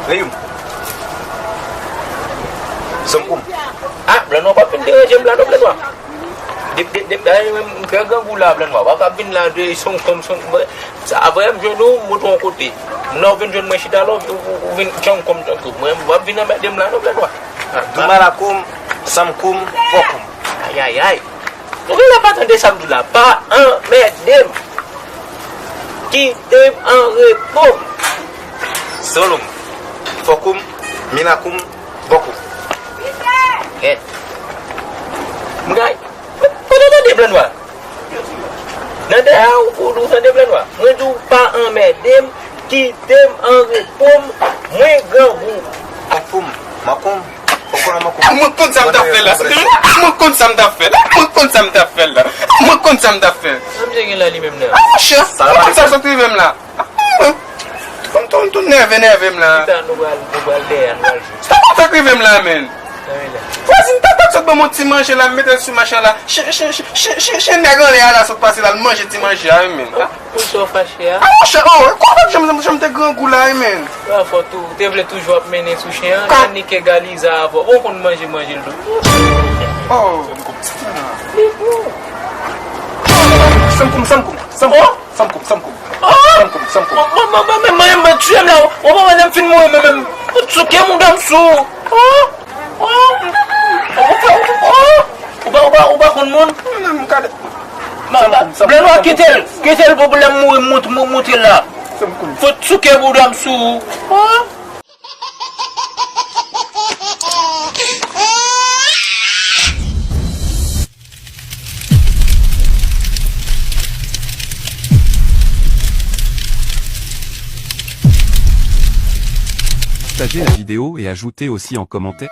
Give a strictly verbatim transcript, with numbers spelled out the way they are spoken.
Reyou m. Sanm kou m. Ah, Blan Nwa, pa vin deranje m la non, Blan Nwa. Dep, dep, dep, dayè, menm, m trè grangou la, Blan Nwa. Pa ka vin la, de, son kòm, son, sa, apre, m jwenn ou, m montre yon kote. M la, ou vin jwenn mwen chita la, ou, ou, ou vin tchanm kòm, tchanm kou. Mwen, w ap vin anmède m la non, Blan Nwa. Doumalakoum, sanmkoum, fòkoum. Ayayay. Ou genlè pa tande sa m di w la. Pa anmède m. Kite m an repo. Solom, fòkoum, milakoum, bòkoum. Kèt. M gay. Ou, ou tande Blan Nwa? Nan dèyè a, ou, ou, ou tande Blan Nwa? Mwen di w pa anmède m, kite m an repo m, mwen grangou. Konpoum, makoum, konkoum, makoum. Ah, mwen konn sa m t ap fè la. Ah, mwen konn sa m t ap fè la. Mwen konn sa m t ap fè la. Mwen konn sa m t ap fè. Sa misye gen la li menm nan? Ah, monchè, mwen konn sa k sot rive m la. Ah, mwen, mwen tou, tou nève, nève m la. Pita nou pral, nou pral dèyè, nou pral jwe. Sa konn sa k rive m la, menn. Vwazin tata sot ban m yon ti manje la, m mete l sou machin la. Chen, chen, chen, chen, chen, chen nèg anlè a la sot pase la, l manje ti manje a, wi, menn. Poukisa w fache a? Ah, monchè, oh, kòman janm, janm, janm te grangou la, wi, menn? Yo a fò tou, ou te vle toujou ap mennen sou chen an, ka nike Galiza avè w. Bon, konn manje, manje l tou. Oh. Sanmkoum, sanmkoum, sanmkoum. Oh. Sanmkoum, sanmkoum. Oh! Sanmkoum, sanmkoum. Mwen, mwen, mwen, mwen, mwen, mwen tiye m la. Ou pa wè lè m fin mouri, mwen menm. Ou souke mouda m sou. Oh! Oh! Ou pa, ou pa, ou pa, ou pa konn moun? Mwen menm, gade. Sanmkoum, sanmkoum. Blan Nwa, kite l. Kite l pou, pou lè m mouri, m mont-, mont-, monte la. Sanmkoum. Fout souke mouda m sou. Oh! Partagez la vidéo et ajoutez aussi en commentaire.